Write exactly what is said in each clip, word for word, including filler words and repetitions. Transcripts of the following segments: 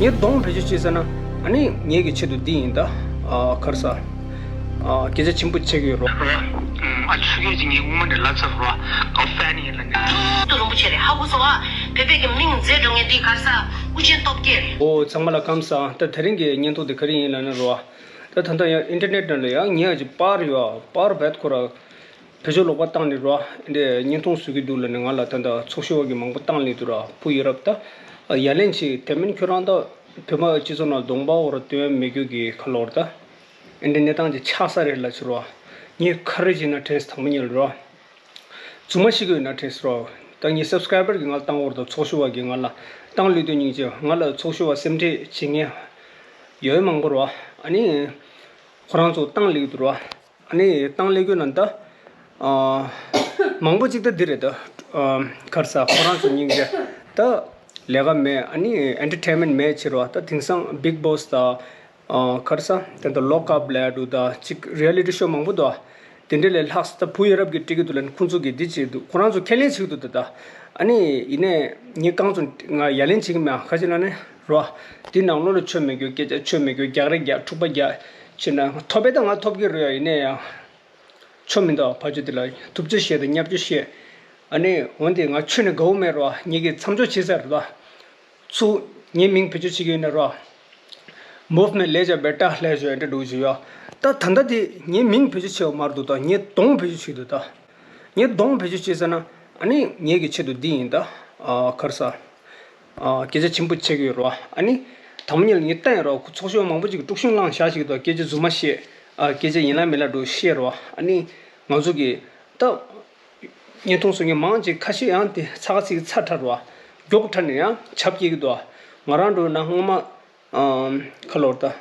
ངས་གདོང་བེད་སྤྱོད་བྱེད་ཟེར་ན། ཨ་ནི་ངེད་ཀྱི་ཆེད་དུ་འདི་ཡིན་ད། ཨ་ག་རེ་ཟ། ཨ་སྐད་ཆ་ཆེན་པོ་བྱེད་ཀྱི་ཡོད་རོ། ཨ་ཆུ་སྐད་ཅིག་ངས་སྔོན་མ་ནས་ལབ་ཚར་རོ། ཨ་ཧྥན་ཡིན་ལབ་ནས། ཏུ་རིན་པོ་ཆེ་རེད། ཧ་གོ་སོང་ཨ། བོད་པའི་གི་མིང་མཛེས་འགྲོ་མཁན་འདི་ག་རེ་ཟ། ཨུ་རྒྱན་སྟོབས་རྒྱལ་རེད། ཨོ་ཚང་མ་ལ་ཁམས་བཟང་། ད་དེ་རིང་གི་བརྙན་ཐུང་འདི་ག་རེ་ཡིན་ལབ་ན་རོ། ད་ད་ལྟ་ཡང་ཨིན་ཊར་ནེཊ་ནང་ལ་ཡང་ངས་ཅིག་པར་ཡོད། པར་བེད་ཁོ་ར། བེད་སྤྱོད་ལོག་པ་བཏང་ནས་རོ། འདི་བརྙན་ཐུང་བཟོ་གི་འདུག་ལབ་ནས་ང་ལ་ད་ལྟ་ཚོགས་ཞུགས་པ་གི་མང་པོ་བཏང་ལེ་འདུག་ར། བུ་ཡོད་རབས་ད། ཡ་ལན་ཅིག་དེ་མིན་ཁྱོད་རང་ད། བོད་པ་སྤྱི་ཚོགས་ནང་གདོང་པ་འོ་ར་སྟོན་མེད་རྒྱུ་གི་ཁ་ལོར་ད། འདི་གནས་སྟངས་ཅིག་ཆགས་ས་རེད་ལབ་ཕྱིར་རོ། ངས་ག་རེ་བྱས་ན་དྲན་སོང་དང་པོ་ཉིད་ལ་རོ། རྫུན་མ་བཤད་ཀྱི་ཡོད་ན་དྲན་སོང་རོ། ད་ངའི་སབ་སི་ཀ་རའི་བར་གྱི་ང་ལ་བཏང་འོ་ར་ད་ཚོགས་ཞུགས་པ་གི་ང་ལ་བཏང་ལེ་འདུག་སྙིང་རྗེ། ང་ལ་ཚོགས་ཞུགས་པ་སེམས་ཁྲལ་བྱེད་མཁན་ཡོད་མང་པོ་རོ། ཨ་ནི་ཁོ་རང་ཚོ་བཏང་ལེ་འདུག་རོ། ཨ་ནི་བཏང་ལེ་གྱུར་ན་ད། ཨ། མང་པོ་ཅིག་ད་འདི་རེད་ད། ཨ། ག་རེ་ཟ། ཁོ་རང་ཚོ་སྙིང་རྗེ། ད། ལས་ཀ་མེད། ཨ་ནི་ཨེན་ཊར་ཊེན་མེན་མེད་ཕྱིར་རོ། ད་དེང་སང་བིག་བོ་སི་ད། ཨ། ག་རེ་ཟ། དེ་ད་ལོག་ཨབ་ལབ་འདུག་ད་ཅིག་རི་ཡ་ལི་ཊི་ཤོ་མང་པོ་འདུག་དེ་འདྲ་ལས་ལྷག་ས་ད་བུ་ཡོད་རབས་ཀྱིས་སྤྲད་ཀྱི་འདུག་ལབ་ནས་ཁོང་ཚོ་གིས་འདི་བྱེད་འདུག་ཁོ་རང་ཚོ་ཁས་ལེན་བྱེད་ཀྱི་འདུག་ད། ཨ་ནི་ཡིན་ནའི་ངས་རྐང་ཚོ་ང་ཡ་ལན་བྱེད་ཀྱི་མེད། ག་ཅི་ལབ་ན་རོ། འདི་ནང་ལོགས་ལ་ཆོ་མེད་རྒྱུ་སྐད་ཆ། ཆོ་མེད་རྒྱུ་རྒྱག་རེས་རྒྱག་འཁྲུག་པ་རྒྱག་བྱས་ན་ཐོབ་པས་ད་ང་ཐོབ་ཀྱི་རེད་ཡ། ཡིན་ནའི་ཡང་ཆོ་མི་འདུག་ཕ་ཆོས་དེ་ལ་ཐུབ་ཚོད་བཤད་དང་བརྙས་བཅོས་བཤད། ཨ་ནི་འོན་ཏེ་ང་ཆོས་ནས་དགའ་བོ་མེད་རོ། ངེད་ཀྱིས་མཚམས་འཇོག་བྱེད་ས་རེད་ད། ཚུར་ངའི་མིང་བེད་སྤྱོད་བྱེད་ཀྱི་ཡོད་ན་རོ། མུབ་མེན་ལས་བྱ་བེ་ཏ་ལས་བྱ་འདྲ་འདུག་ཅིག་ཡོད། ད་ད་ལྟ་དེ་ངའི་མིང་བེད་སྤྱོད་བྱས་པ་མ་རེད་འདུག་ད་ངའི་གདོང་བེད་སྤྱོད་བྱེད་འདུག་ད། ངའི་གདོང་བེད་སྤྱོད་བྱེད་ཟེར་ན། ཨ་ནི་ངེད་ཀྱི་ཆེད་དུ་འདི་ཡིན་ད། ཨ་ག་རེ་ཟ། ཨ་སྐད་ཆ་ཆེན་པོ་བྱེད་ཀྱི་ཡོད་རོ། ཨ་ནི་དང་པོ་ཉིད་ལ་ངས་བལྟས་ཡོད་རོ། ཚོགས་ཞུགས་མང་པོ་ཅིག་གིས་དཀྲུག་ཤིང་བསླངས་བཞག་ཅིག་འདུག་སྐད་ཆ་རྫུན་མ་བཤད། ཨ་སྐད་ཆ་ཡིན་ལ་མིན་ལ་འགྲོ་བཤད་རོ། ཨ་ནི་ང་ཚོ་གི་ད། བརྙན་ཐུང་བཟོ་མཁན་མང་ཅིག་ཁ་ཤས་ཡང་དེ་ཚ་ཁ་ཚིག་ཚ་དྲགས་རོ། མགྱོགས་དྲགས་ནས་ཡང་བྱབ་སྐྱེལ་གྱི་འདུག་ང་རང་འདྲ་ན་སྔོན་མ། ཨམ། ཁ་ལོར་ད།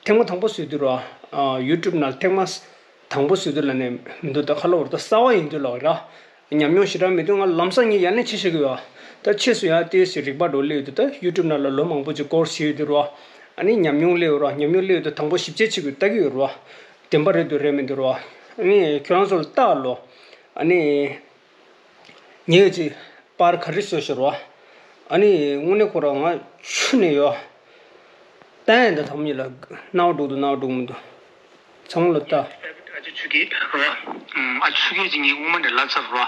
ཐེངས་མ་དང་པོ་བཟོས་དུས་རོ། ཨ་ཡུ་ཊུབ་ནང་ཐེངས་མ་དང་པོ་བཟོས་དུས་ལ་ནས་མི་འདུག་ད་ཁ་ལོར་ད་གསར་བ་ཡིན་དུས་ལོག་ར། ཉམས་མྱོང་ཞེ་དྲག་མེད་དུས་ང་ལམ་སང་ངས་ཡ་ལན་ཆེ་བྱེད་ཀྱི་ཡོད། ད་ཕྱིས་སུ་ཡང་ཏོག་ཙམ་རིག་པ་འགྲོ་སླེབས་ཡོད་དུས་ད་ཡུ་ཊུབ་ནང་ལ་ལོ་མང་པོ་ཅིག་སྐོར་བྱས་ཡོད་དུས་རོ། ཨ་ནི་ཉམས་མྱོང་སླེབས་ཡོད་རོ། ཉམས་མྱོང་སླེབས་ཡོད་དུས་དང་པོ་ཞིབ་དཔྱད་བྱེད་དགོས་ལྟ་གི་ཡོད་རོ། བདེན་པ་རེད་འདུག་རེད་མི་འདུག་རོ། ཨ་ནི་ཁྱོད་རང་ཚོ་ལ་ལྟ་ལོ། ཨ་ནི། ངས་ཅིག་པར་ག་རེ་བཟོས་ཤག་རོ། ཨ་ནི་དངོས་གནས་ཁོ་རང་ང་ཆུ་ནས་ཡོད། ལྟ་ཡང་ད་དམ་ཉིད་ལ་སྣང་བ་འགྲོ་འདུག་སྣང་བ་འགྲོ་མི་འདུག་ཚང་མ་ལ་ལྟ། ཨ་ཆུ་སྐད་རོ། ཨ་ཆུ་སྐད་ཅིག་ངས་སྔོན་མ་ནས་ལབ་ཚར་རོ།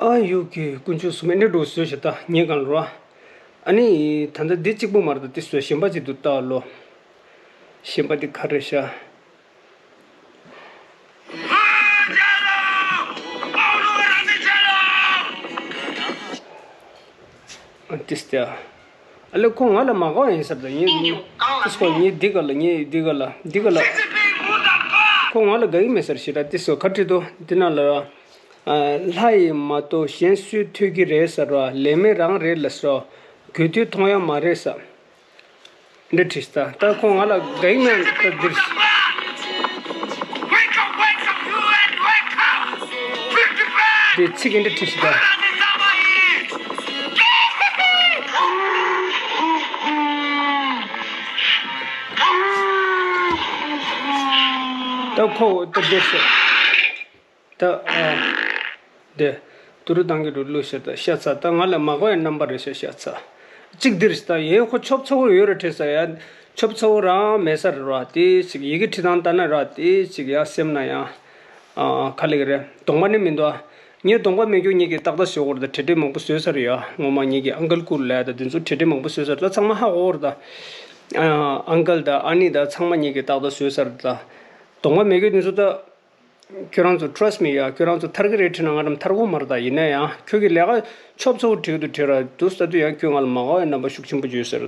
ཨ་ཡུ་གི་དཀོན་མཆོག་གསུམ་འདྲ་འགྲོ་བཟོས་ཤག་ད་ངས་གང་རོ། ཨ་ནི་ད་ལྟ་འདི་གཅིག་པོ་མ་རེད་ད། དེ་བཟོས་གཞན་པ་ཅིག་ཏུ་ལྟ་ལོ། གཞན་པ་འདི་ག་རེ་ཤག་ཨ་ཏིས་ཏེ། ཨ་ལེ་ཁོ་ང་ལ་མ་དགའ་ཡིན་ཟེར་ད། ངས་ངས་ཏིས་ཁོ་ངས་འདི་ག་ལ་ངས་འདི་ག་ལ་འདི་ག་ལ། ཁོ་ང་ལ་དགའ་གི་མེད་ཟེར་ཞེ་དྲག་ཏིས་སོ་ག་བྲིས་འདུག་འདི་ནང་ལ། ཨ་ལྷ་ཡིས་མ་གཏོགས་གཞན་སུས་ཐོས་ཀྱི་རེད་ཟེར་བ། ལས་མེད་རང་རེད་ལ་ཟེར་བ། གོ་ཐོས་མཐོང་ཡ་མ་རེད་ཟེར། འདི་བྲིས་ད། ད་ཁོ་ང་ལ་དགའ་ཡིན་ན་ད་འདིར། འདི་ཚིག་འདི་བྲིས་ད། ད་ཁོ་ད་འདིར་ཟེར། ད་ཨ། དེ། ཏུ་རུ་ཏང་གི་རུ་ལུ་ཤ་ད་ཤ་ཚ། ད་ང་ལ་མ་གོ་ཡ་རྣམ་པ་རེ་ཤ་ཤ་ཚ། གཅིག་འདིར་ད་ཡེ་ཁོ་ཆོབ་ཚ་བོ་ཡོད་ར་ཁྲེ་ས་ཡ། ཆོབ་ཚ་བོ་རང་མེད་ས་རེད་ར། དེ་ཅིག་ཡི་གེ་ཁྲི་ཐང་ལྟ་ན་ར་དེ་ཅིག་ཡ་སེམས་ན་ཡ། ཨ་ཁ་ལེགས་རེད། གདོང་པ་ནི་མི་འདུག་ཨ། ངས་གདོང་པ་མེད་རྒྱུ་ངེད་ཀྱི་ཏག་ཏག་ཞོག་གོ་ར། ད་ཁྲེ་ཁྲེ་མང་པོ་བཟོས་ས་རེད་ཡ། ངོ་མ་ངེད་ཀྱི་ཨང་ཀལ་ཀུར་ལ་ད་དེ་ཚོ་ཁྲེ་ཁྲེ་མང་པོ་བཟོས་ས་རེད། ད་ཚང་མ་ཧ་གོ་ར་ད། ཨ་ཨང་ཀལ་ད་ཨ་ནི་ད་ཚང་མ་ངེད་ཀྱི་ཏག་ཏག་བཟོས་ས་རེད་ད། གདོང་པ་མེད་རྒྱུ་དེ་ཚོ་ད། ཁྱོད་རང་ཚོ་trust me ཡ། ཁྱོད་རང་ཚོ་ཐར་གི་རེད་དྲིས་ན་ང་རང་ཐར་གོ་མ་རེད་ད། ཡིན་ན་ཡང་ཁྱོད་ཀྱི་ལས་ཀ་ཆོབ་ཚ་བོ་བྲིས་འདུག་བྲིས་ར་འདུག་ས་དུས་ཡང་ཁྱོད་ང་ལ་མ་དགའ་བའི་རྣམ་པ་ཤུགས་ཆེན་པོ་བརྗོད་ཟེར་ད།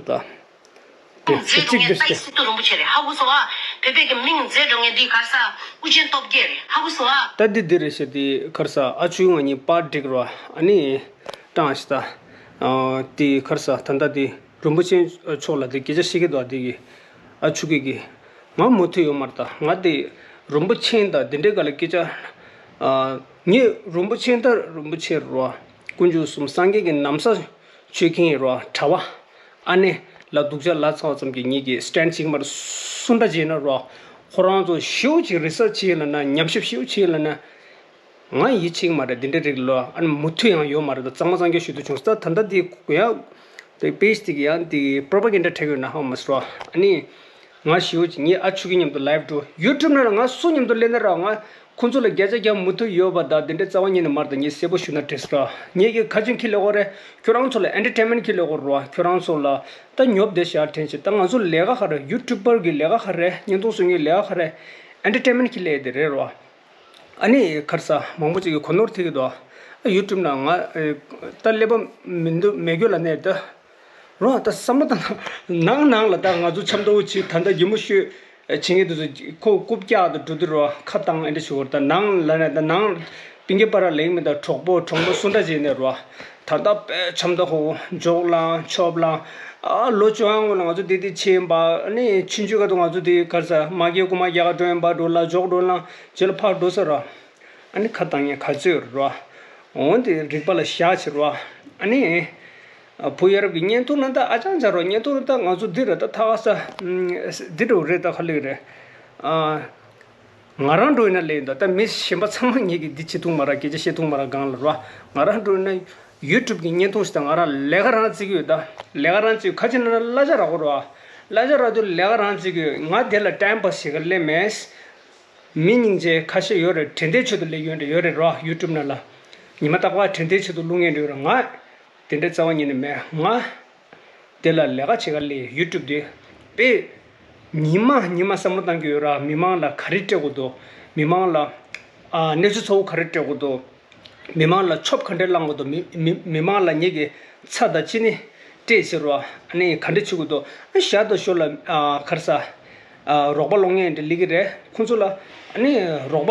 དེ་ཚེ་གཅིག་འདིར་ཏའི་སི་ཏུ་རིན་པོ་ཆེ་རེད། ཧ་གོ་སོང་ཨ། བོད་པའི་གི་མིང་མཛེས་འགྲོ་མཁན་འདི་ག་རེ་ཟ། ཨུ་རྒྱན་སྟོབས་རྒྱལ་རེད། ཧ་གོ་སོང་ཨ། ད་འདི་འདི་རེད་ཤག་འདི་ག་རེ་ཟ། ཨ་ཆུ་ང་གཉིས་པར་བསྒྲིགས་རོ། ཨ་ནི་ཀྲང་ཤི་ད། ཨ་འདི་ག་རེ་ཟ། ད་ལྟ་འདི་རིན་པོ་ཆེ་མཆོག་ལ་འདི་སྐད་ཆ་བཤད་ཀྱི་འདུག་འདི་གི། ཨ་ཆུ་གི་གི། ང་མུ་མཐུད་ཡོད་མ་རེད་ད། ང་དེ་རིན་པོ་ཆེ་དང་དེ་འདྲའི་སྒང་ལ་སྐད་ཆ་ ཨ། ངས་རིན་པོ་ཆེ་ད་རིན་པོ་ཆེ་རོ། དཀོན་མཆོག་གསུམ་སངས་རྒྱས་ཀྱི་ན་བཟའ་མཆོད་མཁན་རོ། གྲྭ་པ། ཨ་ནེ་ལ་སྡུག་ཅག་ལ་ཚ་བ་ཙམ་གྱིས་ངེད་ཀྱི་སི་ཊེན་ཅིག་མར་སུ་འདྲ་བྱས་ན་རོ། ཁོ་རང་ཚོ་ཞེ་པོ་ཅིག་རི་སར་ཆི་བྱས་ལབ་ན། ཉམས་ཞིབ་ཞེ་པོ་ཅིག་བྱས་ལབ་ན། ང་ཡིད་ཆེས་ཀྱི་མ་རེད། འདི་འདྲ་རིགས་ལ་ཨ་ནི་མུ་མཐུད་ཡང་ཡོད་མ་རེད། ད་གཙང་མ་གཙང་རྐྱང་ཞུ་དུ་བྱུང་ས། ད་ད་འདི་ཡང་དེ་པེ་ཇི་དེ་གི་ཡང་དེ་པོ་རོ་པ་གན་ཌ་འཁྲབ་ཡོད་ན་ཧ་མ་སོ། ཨ་ནི་ང་ཞེ་པོ་ཅིག་ངའི་ཨ་ཆུ་གི་མཉམ་དུ་ལའིབ་འགྲོ། ཡུ་ཊུབ་ནང་ལ་ང་སུ་མཉམ་དུ་སླེབས་ན་ར། ང་ཁོང་ཚོ་ལ་བརྒྱ་ཆ་བརྒྱ་མུ་མཐུད་ཡོད་པ་དང་། འདི་འདྲ་རྩ་བ་ཉིད་ནས་མ་རེད། ད་ངས་གསལ་པོ་ཞུ་ན་འགྲིག་སོ། ངེད་ཀྱི་ཁ་ཆུང་ཁྱི་ལས་ཁོ་རེད། ཁྱོད་རང་ཚོ་ལ་ཨེན་ཊར་ཊེན་མེན་ཊི་ཁྱི་ལས་ཁོ་རོ། ཁྱོད་རང་ཚོ་ལ་ད་ཉོབ་བསྡད་ཤག་དྲན་ཆེ། ད་ང་ཚོ་ལས་ཀ་ག་རེ། ཡུ་ཊུབ་པར་གི་ལས་ཀ་ག་རེ། བརྙན་ཐུང་བཟོ་མཁན་ལས་ཀ་ག་རེ། ཨེན་ཊར་ཊེན་མེན་ཊི་ཁྱི་ལས་དེ་རེད་རོ། ཨ་ནི་ཁར་ས་མང་པོ་ཅིག་གིས་གོ་ནོར་ཐེབས་ཀྱི་འདུག། ཨ། ཡུ་ཊུབ་ནང་ང་ཨེ་ད་ཀླད་པ་མི་འདུག་མེད་རྒྱུ་ལ་གནས་ད། རོ། ད་བསམ་བློ་བཏང་ན་ནང་ནང་ལ་ད་ང་ཚོ་འཆམ་ཐོག་ཅིག་ད་ལྟ་ཡིན་མོ་ཤོད་བྱེད་མཁན་དེ་ཚོ་ཁོ་རྐུབ་བཀྱག་ཏུ་འགྲོ་དུས་རོ། ཁ་བཏང་ཨེ་འདྲ་ཞུ་བར། ད་ནང་ལ་ནས་ད་ནང་པིང་གེ་པ་ར་ལེགས་མི་ད་གྲོགས་པོ་གྲོགས་མོ་སུ་འདྲ་བྱས་ནས་རོ། ད་ལྟ་དཔེ་འཆམ་ཐོག་ཁོ་འཇོག་ལང་ཆོབ་ལང་། ཨ། ལོ་བཅོ་ལྔ་སྔོན་ལ་ང་ཚོ་དེ་དེ་ཆེན་པ། ཨ་ནི་ཆུང་ཆུང་སྐབས་དུ་ང་ཚོ་དེ་གར་ས་མ་སྐྱེས་རྐུན་མ་རྒྱ་གར་འགྲོ་ཡིན་པ་འགྲོ་ལ་འཇོག་འགྲོ་ལང་རྗེས་ལ་ཕར་འགྲོ་ས་རོ། ཨ་ནི་ཁ་བཏང་ཡས་ག་ཚོད་རོ། འོན་ཏེ་རིག་པ་ལ་བཞག་ཕྱིར་རོ། ཨ་ནི་བུ་ཡ་རབས་ཀྱི་བརྙན་ཐུང་ལ་ད་ཨ་ཅང་ཅང་རོ། བརྙན་ཐུང་ལ་ད་ང་ཚོ་འདི་རེད། ད་ཐ་ཁ་ས་འདི་འགྲོ་རེད། ད་ཁ་ལིག་རེད། ཨ། ང་རང་འགྲོ་ཡིན་ན་ལས་ཡིན་ད། ད་མི་གཞན་པ་ཚང་མ་ངེད་ཀྱི་འདི་བྱེད་ཐུབ་མ་ར། སྐད་ཆ་བཤད་ཐུབ་མ་ར་སྒང་ལ་རོ། ང་རང་འགྲོ་ཡིན་ན་ཡུ་ཊུབ་ཀྱི་བརྙན་ཐུང་ཞིག་ད་ང་རང་ལས་ཀ་རང་བརྩི་གི་ཡོད་ད། ལས་ཀ་རང་བརྩི་གི་ཁ་ཆེ་ན་ན་གླ་ཆ་རག་གོ་རོ། གླ་ཆ་རག་དུས་ལས་ཀ་རང་བརྩི་གི་ཡོད། ང་དེ་ལ་ཊེམ་པ་ཞིག་ག་སླེབས་མེད། མི་སྙིང་རྗེ་ཁ་ཤས་ཡོད་རེད། དྲན་རྟེན་ཆེད་དུ་སླེབས་ཡོད་རེད། ཡོད་རེད་རོ། ཡུ་ཊུབ་ནང་ལ་ཉི་མ་རྟག་པར་དྲན་རྟེན་ཆེད་དུ་བླུག་མཁན་ཡོད་རེད། ང་དེ་འདྲ་རྩ་བ་ཉིད་ནས་མེད། ང་དེ་ལ་ལས་ཀ་བྱེད་ག་སླེབས། ཡུ་ཊུབ་དེ་དཔེ་ཉི་མ་ཉི་མ་བསམ་བློ་བཏང་གི་ཡོད་ར། མི་མང་ལ་ག་རེ་སྤྲད་དགོས་འདུག། མི་མང་ལ་ཨ་གནས་ཚུལ་གཙོ་བོ་ག་རེ་སྤྲད་དགོས་འདུག། མི་མང་ལ་ཆོབ་ག་འདྲས་བསླང་དགོས་འདུག། མི་མི་མི་མང་ལ་ངེད་ཀྱི་ཚྭ་དང་ཅི་ནི་སྤྲད་ཕྱིར་རོ། ཨ་ནི་ག་འདྲས་བྱེད་དགོས་འདུག། ཨ་ཞར་དང་ཞོར་ལ་ཨ་ག་རེ་ཟ། ཨ་རོགས་པ་སློང་མཁན་འདྲ་སླེབས་ཀྱི་རེད། ཁོང་ཚོ་ལ་ཨ་ནི་རོགས་པ་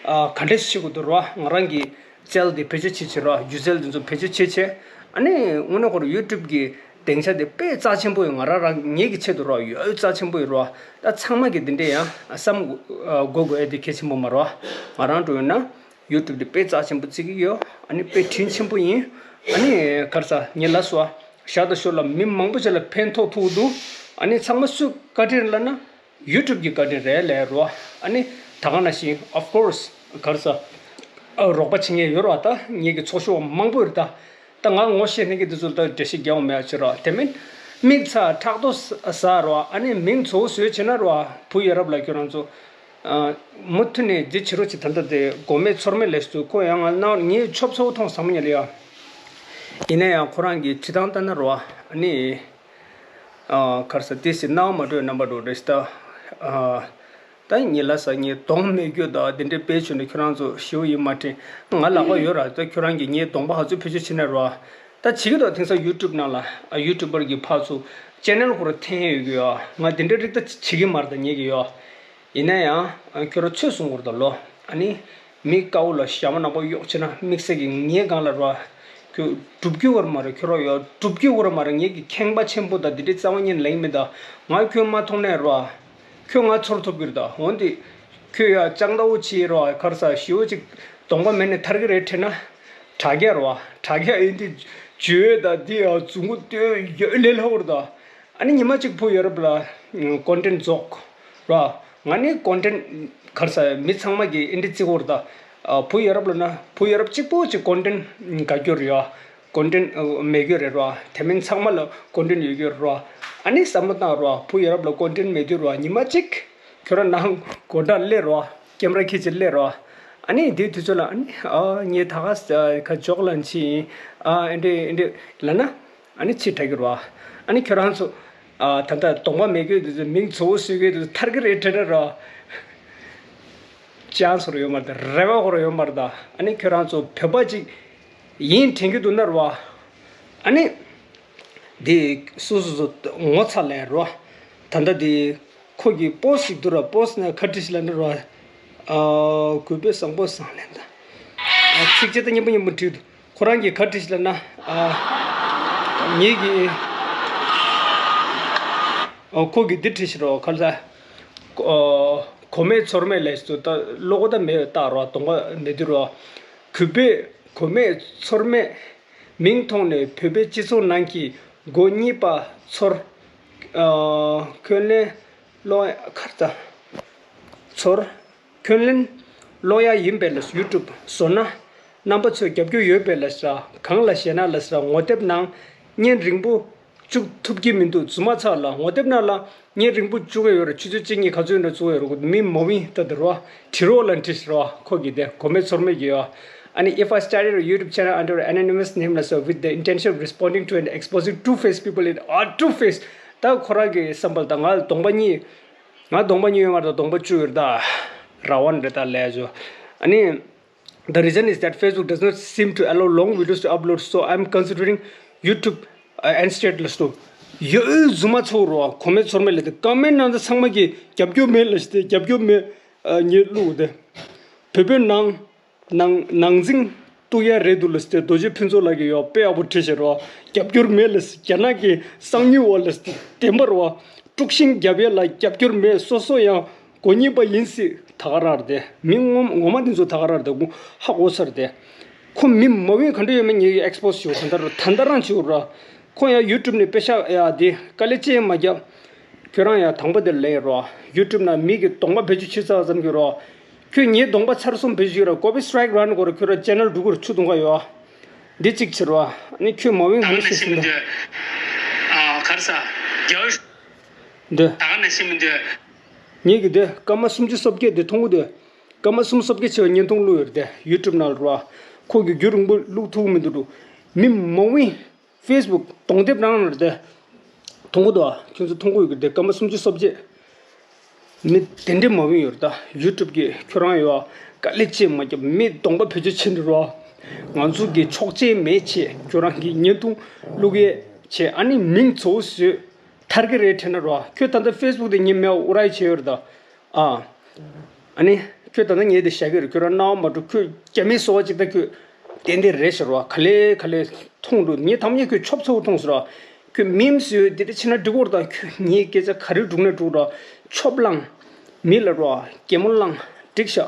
ཨ་ག་འདྲས་བྱེད་དགོས་འདུག་རོ། ང་རང་གི་རྩལ་འདི་བེད་སྤྱོད་བྱེད་བྱེད་རོ། སྒྱུ་རྩལ་འདི་ཚོ་བེད་སྤྱོད་བྱེད་བྱེད། ཨ་ནི་དངོས་གནས་ཁོ་རང་ཡུ་ཊུབ་གི་སྡིངས་ཆ་དེ་དཔེ་རྩ་ཆེན་པོ་ཡོད། ང་རང་རང་ངེད་ཀྱི་ཆེད་དུ་རོ། ཡོད་རྩ་ཆེན་པོ་ཡོད་རོ། ད་ཚང་མ་གི་འདི་འདྲས་ཡང་བསམ་དགོས་དགོས་ཨེ་དེ་གལ་ཆེན་པོ་མ་རོ། ང་རང་འགྲོ་ཡོད་ན། ཡུ་ཊུབ་དེ་དཔེ་རྩ་ཆེན་པོ་བརྩི་གི་ཡོད། ཨ་ནི་དཔེ་དྲིན་ཆེན་པོ་ཡིན། ཨ་ནི་ག་རེ་ཟ། ངས་ལབ་སོང་ཨ། ཞར་དང་ཞོར་ལ་མི་མང་པོ་ཅིག་ལ་ཕན་ཐོགས་ཐུབ་འདུག། ཨ་ནི་ཚང་མ་སུས་བཀའ་དྲིན་ལབ་ན་ཡུ་ཊུབ་ཀྱི་བཀའ་དྲིན་རེད་ལབ་རོ། ཨ་ནི་ད་ག་ནང་བཞིན་of course ག་རེ་ཟ། ཨ་རོགས་པ་བྱེད་མཁན་ཡོད་རེད་བ། ད་ངེད་ཀྱི་ཚོགས་ཞུགས་པ་མང་པོ་ཡོད་རེད་ད། ད་ང་ངོ་ཤེས་མཁན་གྱི་འདི་ཚོ་ལ་ད་འགྲེལ་བཤད་རྒྱག་འོང་མེད་ཨ་ཅེ་རོ། དེ་མིན་མིག་ཚ་ཕྲག་དོག་ཟ་རོ། ཨ་ནི་མིང་གཙོ་བོ་བཟོས་བྱས་ན་རོ། བུ་ཡ་རབས་ལ་ཁྱོད་རང་ཚོ། ཨ། མུ་མཐུད་ནས་འདི་བྱེད་རོགས་བྱེད། ད་ལྟ་དེ་མགོ་མེད་ཚོར་མེད་ལས་སུ་ཁོ་ཡང་ང་ནང་ངའི་ཆོབ་ཚོ་མཐོང་བསམ་ཉལ་ཡ། ཡིན་ན་ཡང་ཁོ་རང་གི་བྲིས་སྟངས་ལྟ་ན་རོ། ཨ་ནི། ཨ། ག་རེ་ཟ། དེ་སྲིད་སྣང་བ་མ་འགྲོ་རྣམ་པ་འགྲོ་རེད་ད། ཨ། ད་ངས་ལབ་ས་ངས་གདོང་མེད་རྒྱུ་ད་འདི་འདྲའི་དཔེ་བྱུང་ནས་ཁྱོད་རང་ཚོ་ཞེ་པོ་ཡིད་མ་དྲན། ང་ལག་པ་ཡོད་ར། ད་ཁྱོད་རང་གིས་ངའི་གདོང་པ་ཧ་ཚོད་བེད་སྤྱོད་བྱེད་ན་རོ། ད་བྱེད་ཀྱི་འདུག། དེང་སང་ཡུ་ཊུབ་ནང་ལ་ཡུ་ཊུབ་པར་གྱི་ཕར་ཚུར་ཅེ་ནལ་ཁོ་ར་འཐེན་ཡོད་ཀྱི་ཡོད། ང་དེ་འདྲའི་རིགས་ད་བྱེད་ཀྱི་མ་རེད། ད་ཉེས་ཀྱི་ཡོད། ཡིན་ན་ཡང་ཁྱོད་རང་ཚོས་གསུང་དགོས་རེད་ད་ལོ། ཨ་ནི་མི་དཀར་པོ་ལ་ཞྭ་མོ་ནག་པོ་གཡོགས་བྱས་ན་དམིགས་བསལ་གྱི་ངའི་སྒང་ལ་རོ། ཁྱོད་སྒྲུབ་རྒྱུ་བོར་མ་རེད། ཁྱོད་རང་ཡོད་སྒྲུབ་རྒྱུ་བོར་མ་རེད། ངེད་ཀྱི་ཁེངས་པ་ཆེན་པོ་དང་འདི་འདྲའི་རྩ་བ་ཉིད་ལེགས་མེད་ད། ང་ཁྱོད་མ་མཐོང་ནས་རོ། ཁྱོད་ང་ཚོར་ཐུབ་ཀྱི་རེད་ད། འོན་ཏེ་ཁྱོད་ཡ་ལྕགས་ཟླ་བོ་ཆེ་རོ། ག་རེ་ཟ། ཞེ་པོ་ཅིག་གདོང་པ་མེད་ནས་ཐར་གྱི་རེད་དྲན་ན། དྲ་རྒྱ་རོ། དྲ་རྒྱ་ཡིན་ཏེ་བརྗོད་ད་འདི་ཡ་མཛུབ་མོ་སྟོན་ཡོད་ལས་སླ་པོ་རེད་ད། ཨ་ནི་ཉི་མ་གཅིག་བུ་ཡ་རབས་ལ་ཀོན་ཊེན་ཊི་རྫོགས་ར། ང་ནི་ཀོན་ཊེན་ཊི་ག་རེ་ཟ། མི་ཚང་མ་གིས་ཨེ་འདྲ་བརྩི་གི་ཡོད་རེད་ད། ཨ། བུ་ཡ་རབས་ལབ་ན་བུ་ཡ་རབས་གཅིག་པོ་གཅིག་ཀོན་ཊེན་ཊི་དགའ་རྒྱུ་རེད་ཡ། ཀོན་ཊེན་ཊི་མེད་རྒྱུ་རེད་ར། དེ་མིན་ཚང་མ་ལ་ཀོན་ཊེན་ཊི་ཡོད་རྒྱུ་རེད་ར། ཨ་ནི་བསམ་བློ་བཏང་ར། བུ་ཡ་རབས་ལ་ཀོན་ཊེན་ཊི་མེད་དུས་ར། ཉི་མ་གཅིག་ཁྱོད་རང་ནང་སྒོ་འགྲམ་སླེབས་ར། ཀེམ་ར་ཁྱེར་ཅིག་སླེབས་ར། ཨ་ནི་དེའི་དུས་ཚོད་ལ་ཨ་ནི་ཨ་ངས་ད་ག་ས་ག་ཇོག་ལ་ཕྱིན་ཡིན། ཨ་ཨེ་འདྲ་ཨེ་འདྲ་ལབ་ན། ཨ་ནི་ཕྱི་དྲགས་ཀྱི་རེད་བ། ཨ་ནི་ཁྱོད་རང་ཚོ། ཨ་ད་ལྟ་གདོང་པ་མེད་མཁན་དེ་ཚོ་མིང་གཙོ་བོ་བཟོ་མཁན་དེ་ཚོ་ཐར་གྱི་རེད་དྲན་རེད་ར། ཅང་སོར་ཡོད་མ་རེད། རེ་བ་ཁོ་རང་ཡོད་མ་རེད་ད། ཨ་ནི་ཁྱོད་རང་ཚོ་བོད་པ་ཅིག་ཡིན་དྲན་གྱི་འདུག་ན་ར་བ། ཨ་ནི་དེ་སོ་སོ་སོ་ངོ་ཚ་ལས་ར་བ། ད་ལྟ་དེ་ཁོ་གི་པོ་སི་ཞིག་འདུག་ར། པོ་སི་ནས་ཁ་བྲིས་ཤིག་ལ་ན་ར་བ། ཨ་གུས་པས་བཟང་པོ་བཟང་ལན་ད། ཨ་ཚིགས་བཅད་ད་སྙན་པོ་སྙན་པོ་བྲིས་འདུག། ཁོ་རང་གིས་ག་བྲིས་ལབ་ན། ཨ་ངེད་ཀྱིས། ཨ་ཁོ་གིས་འདི་བྲིས་ཤི་རོ། ག་རེ་ཟ། ཨ་ གོ་མེད་ཚོར་མེད་ལས་སུ་ད་བློ་ཁོ་ད་མེད་ད་རོ། གདོང་པ་མེད་དུ་རོ། གུས་པས་གོ་མེད་ཚོར་མེད་མིང་ཐོག་ནས་བོད་པའི་སྤྱི་ཚོགས་ནང་གི་མགོ་གཉིས་པ་ཚོར། ཨ། འཁོན་ལན་སློག་ཁར་ད་ཚོར། འཁོན་ལན་སློག་ཡ་ཡིན་པས་ལ་ཡུ་ཊུབ་བཟོ་ན། རྣམ་པ་ཚོས་རྒྱབ་སྐྱོར་ཡོད་པས་ལ་ཟེར། གང་ལ་ཞེ་ན་ལ་ཟེར། ངོ་དེབ་ནང་བརྙན་རིང་པོ་བཅུག་ཐུབ་ཀྱི་མི་འདུག་རྫུན་མ་ཚ་ལ་ངོ་དེབ་ནང་ལ་བརྙན་རིང་པོ་བཅུག་གི་ཡོད་རེད། ཆུ་ཚོད་གཅིག་གཉིས་ག་ཚོད་ཡིན་ན་བཅུག་ཡོད་རེད། མི་མ་ཝིན་ད་དེ་རོ། བྲི་རོགས་ལ་བྲིས་རོ། ཁོ་གི་དེ་གོ་མེད་ཚོར་མེད་ཀྱི་ཡོད། ཨ་ནི། If I started a YouTube channel under an anonymous name, like so, with the intention of responding to and exposing two-faced people in, ah, two-faced. ད་ཁོ་རང་གི་བསམ་པ་ལ་ད་ང་གདོང་པ་གཉིས། ང་གདོང་པ་གཉིས་ཡོད་མ་རེད། གདོང་པ་བཅུ་ཡོད་རེད་ད། ར་ཝན་རེད་ད་ལས་བྱོས། ཨ་ནི། The reason is that Facebook does not seem to allow long videos to upload, so I'm considering YouTube, uh, instead. ལ་སོ། ཡོད་རྫུན་མ་ཚོ་རོ། གོ་མེད་ཚོར་མེད་ལ་དེ་ཀོ་མེན་ནང་དུ་ཚང་མ་གི་རྒྱབ་སྐྱོར་མེད་ལ་ཞིག་དེ་རྒྱབ་སྐྱོར་མེད། ཨ། ཉེ་ལུགས་དེ། བོད་པའི་ནང་ནང་ནང་འཛིང་གཏུག་ཡ་རེད་འདུག་ལ་ཟེར་ཏེ་རྡོ་རྗེ་ཕུན་ཚོགས་ལགས་ཀྱིས་ཡོ་དཔེ་ཡག་པོ་བྲིས་བཞག་རོ། རྒྱབ་སྐྱོར་མེད་ལ་ཟེར། རྒྱ་ནག་གི་གསང་ཉུལ་བ་ལ་ཟེར་ཏེ་བདེན་པ་རོ། དཀྲུག་ཤིང་རྒྱབ་ཡ་ལ་རྒྱབ་སྐྱོར་མེད། སོ་སོ་ཡང་མགོ་གཉིས་པ་ཡིན་སྲིད། ད་ག་རང་རེད་དེ། མི་ངོ་ངོ་མ་འདི་ཚོ་ད་ག་རང་རེད་དེ། ཧ་གོ་ཚར་དེ། ཁོ་མི་མ་ཝིན་ག་འདྲ་ཡོད་མེད་ངས་ཨེག་སི་པོ་སི་ཞུ། ད་ལྟ་རོ། ད་ལྟ་རང་བྱེད་རོ། ཁོ་ཡང་ཡུ་ཊུབ་ནས་པེ་ཤག་ཡ་དེ་དཀའ་ལས་ཅི་ཡང་མ་བརྒྱབ། ཁྱོད་རང་ཡང་དང་པོ་དེར་ལེན་རོགས། ཡུ་ཊུབ་ནང་མི་གི་གདོང་པ་བེད་སྤྱོད་བྱེད་ཚར་ཙམ་གྱི་རོགས། ཁྱོད་ངའི་གདོང་པ་ཚར་གསུམ་བེད་སྤྱོད་རོགས། ཀོ་པི་སི་ཊ་རའིག་རག་ན་གོ་རོགས། ཁྱོད་རང་ཅེ་ནལ་སྒྲུག་གོ་རོགས། ཆུ་གདོང་ཁ་ཡོད། འདི་གཅིག་བྱེད་རོགས། ཨ་ནི་ཁྱོད་མ་ཝིན་ག་འདྲ་ཞིག་ཟིན་ད། ཨ། གར་ས་རྒྱལ་བ། འདི། ད་ག་ནས་ཤེས་མི་འདུག་ངེད་ཀྱི་དེ་སྐར་མ་སུམ་ཅུ་སོ་བརྒྱད་དེ་མཐོང་གི་འདུག་སྐར་མ་སུམ་ཅུ་སོ་བརྒྱད་བྱས་པའི་བརྙན་ཐུང་བླུགས་ཡོད་རེད་དེ། ཡུ་ཊུབ་ནང་ལ་རོགས། ཁོ་གི་རྒྱུན་རིང་པོ་བླུགས་ཐུབ་མི་འདུག་འདུག་མི་མ་ཝིན། ཕེ་སི་བུག་གདོང་དེབ་རང་རེད་དེ། མཐོང་གི་འདུག་ཨ། ཁྱོད་ཚོ་མཐོང་གི་ཡོད་ཀྱི་དེ། སྐར་མ་སུམ་ཅུ་སོ་བརྒྱད། མི་དེ་འདྲའི་མ་ཝིན་ཡོད་རེད་ད། ཡུ་ཊུབ་ཀྱི་ཁྱོད་རང་ཡོད་ཨ། དཀའ་ལས་ཅི་མ་བརྒྱབ། མི་གདོང་པ་བེད་སྤྱོད་བྱེད་འདི་རོ། ང་ཚོ་གི་ཆོག་མཆན་མེད་བྱས། ཁྱོད་རང་གི་བརྙན་ཐུང་བླུག་ཡས་བྱས། ཨ་ནི་མིང་ཚོ་བཟོས་ཐར་གི་རེད་དྲན་ན་རོ། ཁྱོད་ད་ལྟ་ཕེ་སི་བུག་དེ་ངས་མེད་པ་ཨུ་རའི་བྱས་ཡོད་རེད་ད། ཨ། ཨ་ནི། ཁྱོད་ད་ལྟ་ངས་དེ་བཤད་ཀྱི་རེད། ཁྱོད་རང་རྣ་བ་མ་འགྲོ། ཁྱོད་རྒྱ་མི་སོ་བ་ཅིག་ད་ཁྱོད་ཏན་ཏན་རེད་ཤག་རོ། ག་ལེ་ག་ལེ་མཐོང་འགྲོ། ངས་ཐམས་ཅད་ཁྱོད་ཆོབ་ཚ་བོ་མཐོང་སོང་རོ། ཁྱོད་མིམ་སུ་དེ་འདྲ་བྱས་ན་འགྲིག་གོ་རེད་ད། ཁྱོད་ངའི་སྐད་ཆ་ག་རེ་སྒྲུག་ན་འགྲུག་རོ། ཆོབ་ལང་། མི་ལ་རོ། གད་མོ་ལང་། འགྲིག་ཤག་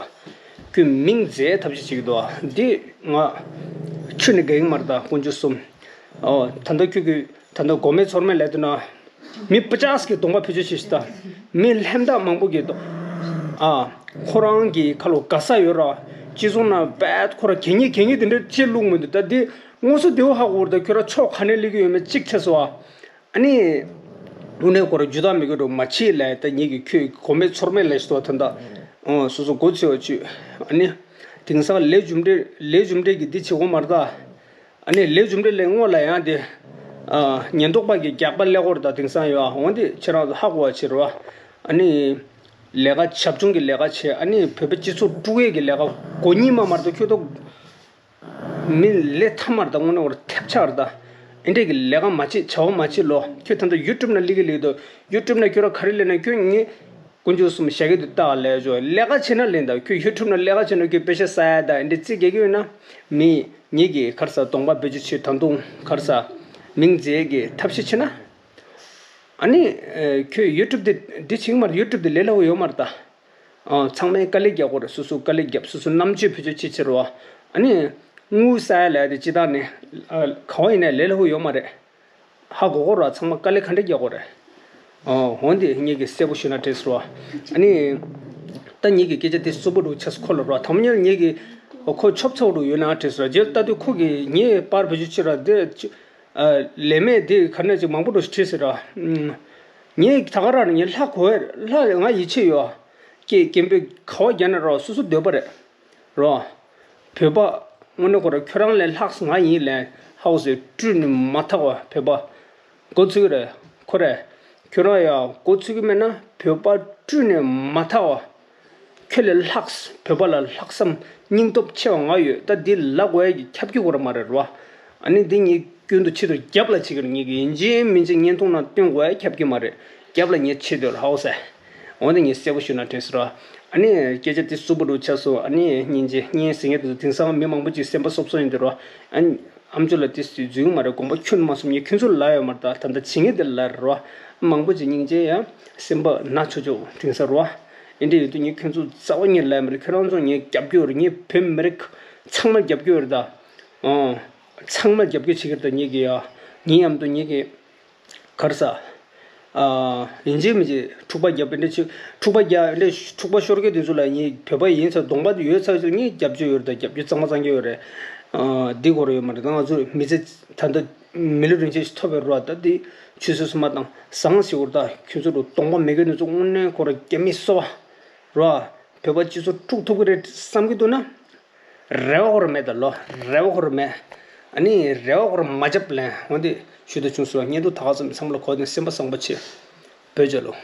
ཁྱོད་མིང་བརྗེ་ཐབས་ཤེས་བྱེད་ཀྱི་འདུག་ཨ། འདི་ང་ཁྱོད་ནི་དགའ་གི་མ་རེད་ད། དཀོན་མཆོག་གསུམ། ཨོ། ད་ལྟ་ཁྱོད་ཀྱི་ད་ལྟ་མགོ་མེད་ཚོར་མེད་ལབ་དུས་ན། མི་པ་ཅག་གི་གདོང་པ་བེད་སྤྱོད་བྱེད་ཤི་ད། མི་ལྷན་ཐག་མང་པོ་གི་གདོང་། ཨ། ཁོ་རང་གི་ཁ་ལོ་དགའ་ས་ཡོད་ར། སྤྱི་ཚོགས་ནང་བད་ཁོ་ར་གད་སྙིགས་གད་སྙིགས་དེ་འདྲ་ཅི་བླུགས་མི་འདུག་ད་འདི་དངོས་སུ་བདེ་བོ་ཧ་གོ་བར་ད། ཁྱོད་ར་ཕྱོགས་ག་ནས་སླེབས་ཀྱི་ཡོད་མེད་གཅིག་ཆ་སོ་ཨ། ཨ་ནི། དངོས་གནས་ཁོ་ར་རྒྱུ་དག་མི་དགོས་འགྲོ་མ་ཕྱི་ལ་ད་ངེད་ཀྱི་ཁྱོད་མགོ་མེད་ཚོར་མེད་ལ་ཤི་ཏོ་ད་ད། ཨོ་སོ་སོ་མགོ་ཚོས་བཅུ། ཨ་ནི། དེང་སང་ལས་རྒྱུ་འབྲས་ལས་རྒྱུ་འབྲས་ཀྱི་འདི་བྱེད་དགོས་མ་རེད་ད། ཨ་ནི་ལས་རྒྱུ་འབྲས་ལས་སྔོན་ལ་ཡང་དེ། ཨ། ཉེན་རྟོག་པ་གི་རྒྱག་པ་ལས་སྐོར་དང་དེང་སང་ཡོད་ཨ། འོན་ཏེ་ཁྱེད་རང་ཚོ་ཧ་གོ་བ་བྱེད་རོགས། ཨ་ནི། ལས་ཀ་བྱབ་ཆུང་གི་ལས་ཀ་བྱེད། ཨ་ནི་བོད་པའི་སྤྱི་ཚོགས་དཀྲུག་ཡས་ཀྱི་ལས་ཀ་མགོ་གཉིས་མ་མར་དུ་ཁྱོད་ཚོ། མི་ལས་ཐ་མར་དང་དངོས་གནས་བར་ཐེབས་ཆག་རེད་ད། ཨེ་འདྲས་ཀྱི་ལས་ཀ་མ་བྱེད་བྱ་བ་མ་བྱེད་ལོ། ཁྱོད་ད་ལྟ་ཡུ་ཊུབ་ན་ལི་གི་ལི་དོ། ཡུ་ཊུབ་ན་ཁྱོད་ར་ག་རེ་ལས་ན་ཁྱོད་ངས། དཀོན་མཆོག་གསུམ་ཞལ་གྱི་དུ་བཏགས་ལས་བྱོས། ལས་ཀ་བྱེད་ན་ལེན་དང་། ཁྱོད་ཡུ་ཊུབ་ན་ལས་ཀ་བྱེད་ན་ཁྱོད་པེ་ཤ་ཟ་ཡ་དང་འདི་རྩིས་རྒྱག་གི་ཡོད་ན། མི་ངེད་ཀྱི་ཁར་ས་གདོང་པ་བེད་སྤྱོད་བྱེད་ད་དུང་ཁར་ས་མིང་མཛེས་ཀྱི་ཐབས་ཤེས་བྱེད་ན། ཨ་ནི། ཁྱོད་ཡུ་ཊུབ་དེ་འདི་བྱེད་ཀྱི་མ་རེད། ཡུ་ཊུབ་དེ་ལས་སླ་བོ་ཡོད་མ་རེད་ད། ཚང་མས་དཀའ་ལས་རྒྱག་དགོས་རེད། སོ་སོ་དཀའ་ལས་རྒྱབ། སོ་སོ་རྣམ་དཔྱོད་བེད་སྤྱོད་བྱེད་ཕྱིར་རོ། ཨ་ནི། དངུལ་ཟ་ཡ་ལས་དེ་སྤྱི་བཏང་ནས། ག་བ་ཡིན་ནའི་ལས་སླ་བོ་ཡོད་མ་རེད། ཧ་གོ་གོ་ར། ཚང་མ་དཀའ་ལས་ག་འདྲས་རྒྱག་གོ་རེད། ཨོ། འོན་ཏེ་ངེད་ཀྱིས་གསལ་པོ་ཞུས་ན་དྲན་སོང་བ། ཨ་ནི། ད་ངེད་ཀྱི་སྐད་ཆ་དེ་རྩུབ་པོ་འདྲ་ཆགས་སོང་ཁོ་ལ་ར། དང་པོ་ཉིད་ངེད་ཀྱི་ཁོ་ཆོབ་ཚ་བོ་འདྲ་ཡོད་ན་དྲན་སོང་ར། རྗེས་ལྟ་དུས་ཁོ་གིས་ངའི་པར་བེད་སྤྱོད་བྱེད་ར་དེ། ལས་མེད་དེ་ག་ནས་ཅིག་མང་པོ་འདྲ་བྲིས་ཟེར་ར། ངས་ད་ག་རང་ངས་ལྷ་གོ་བས། ལྷ་ང་ཡིད་ཆེས་ཡོད། ཀྱེ་སྐད་འབོད་ག་བ་རྒྱག་ན་ར་སོ་སོ་འདོད་པ་རེད། རོ། བོད་པ་དངོས་གནས་ཁོ་ར་ཁྱོད་རང་ལས་ལྷག་ང་ཡིན་ལས་ཧའོ་སེ་སྤྲུལ་ནས་མ་ཐག་པ་བོད་པ། མགོ་ཚོས་ཀྱི་རེད་ཁོ་རེ། ཁྱོད་རང་ཡང་མགོ་ཚོས་ཀྱི་མེད་ན་བོད་པ་སྤྲུལ་ནས་མ་ཐག་པ། ཁྱོད་ལས་ལྷག་བོད་པ་ལ་ལྷག་བསམ་སྙིང་སྟོབས་ཆེ་བ་ང་ཡོད། ད་འདི་ལབ་དགོས་ཡ་གི་ཁྱབ་ཀྱི་ཁོ་ར་མ་རེད་རོ། ཨ་ནི་འདི་ངས་སྐྱོན་དུ་ཆེད་དུ་རྒྱབ་ལ་བྱེད་ཀྱི་རེད། ངས་ཀྱི་ཡིན་གཅིག་མིན་གཅིག་བརྙན་ཐུང་ནང་སྟོན་དགོས་ཡ་ཁྱབ་ཀྱི་མ་རེད། རྒྱབ་ལ་ངས་ཆེད་དུ་ཧའོ་སེ། འོན་ཏེ་ངས་གསལ་པོ་ཞུས་ན་དྲན་སོང་ར། ཨ་ནི་སྐད་ཆ་དེ་རྩུབ་པོ་འདྲ་ཆགས་སོང་། ཨ་ནི་སྙིང་རྗེ་སྙིང་ཟེར་མཁན་དེ་ཚོ་དེང་སང་མི་མང་པོ་ཅིག་སེམས་པ་སོབ་སོབ་ཡིན་དུ་རོ། ཨ་ནི་ཨམ་ཅོག་ལ་དེ་འཛུལ་གི་མ་རེད། དགོངས་པ་ཁྱོན་མ་སོམ། ངས་ཁྱོད་ཚོ་ལ་ཡོད་མ་རེད། ད་ད་ལྟ་བྱེད་མཁན་དེ་ལ་རོ། མང་པོ་ཅིག་སྙིང་རྗེ་ཡ་སེམས་པ་ན་ཆོག་ཆོག་དེང་སང་རོ། ཨེ་འདྲ་ཡོད་དུས་ངས་ཁྱོད་ཚོ་རྩ་བ་ཉིད་ལ་མ་རེད། ཁྱོད་རང་ཚོ་ངས་རྒྱབ་སྐྱོར་ངས་བོད་མི་རིགས་ཚང་མ་རྒྱབ་སྐྱོར་ད། ཨོ། ཚང་མ་རྒྱབ་སྐྱོར་བྱེད་ཀྱི་རེད་ད། ངེད་ཀྱི་ཡ། ངའི་མཉམ་དུ་ངེད་ཀྱི། ག་རེ་ཟ། ཨ། ཡིན་གཅིག་མིན་གཅིག་འཁྲུག་པ་རྒྱབ་པ་འདྲ་ཅིག་འཁྲུག་པ་རྒྱག་འདྲ་འཁྲུག་པ་ཤོར་མཁན་དེ་ཚོ་ལ་ངས་བོད་པ་ཡིན་ཚ་གདོང་པ་དེ་ཡོད་ཚ་ཚོ་ངས་རྒྱབ་སྐྱོར་ཡོད་རེད་ད། རྒྱབ་སྐྱོར་གཙང་མ་གཙང་རྒྱག་ཡོད་རེད། ཨ། འདི་སྐོར་ཡོད་མ་རེད་ད། ང་ཚོ་མི་ཚེ་ད་ལྟ་མི་ལོ་རིན་ཆེན་ཞིག་ཐོབ་པའི་རོ་ད་འདི་ཆུད་ཟོས་སུ་མ་བཏང་བཟང་ཞིག་བོར་ད། ཁྱོད་ཚོ་ལ་གདོང་པ་མེད་མཁན་དེ་ཚོ་དངོས་གནས་ཁོ་ར་རྒྱ་མི་སོ་བ་རོ། བོད་པ་སྤྱི་ཚོགས་དཀྲུག་ཐུབ་ཀྱི་རེད་བསམ་གྱི་འདུག་ན། རེ་བ་ཁོ་ར་མེད་ད་ལོ། རེ་བ་ཁོ་ར་མེད། ཨ་ནི་རེ་བ་ཁོ་ར་མ་བཅབ་ལན་འོན་ཏེ་ཞུ་ད་བྱུང་སོང་། བརྙན་ཐུང་ད་ག་ཙམ་ཚང་མ་ལ་གོ་ནས་སེམས་པ་བཟང་པོ་བྱེད། བོད་རྒྱལ་ལོ།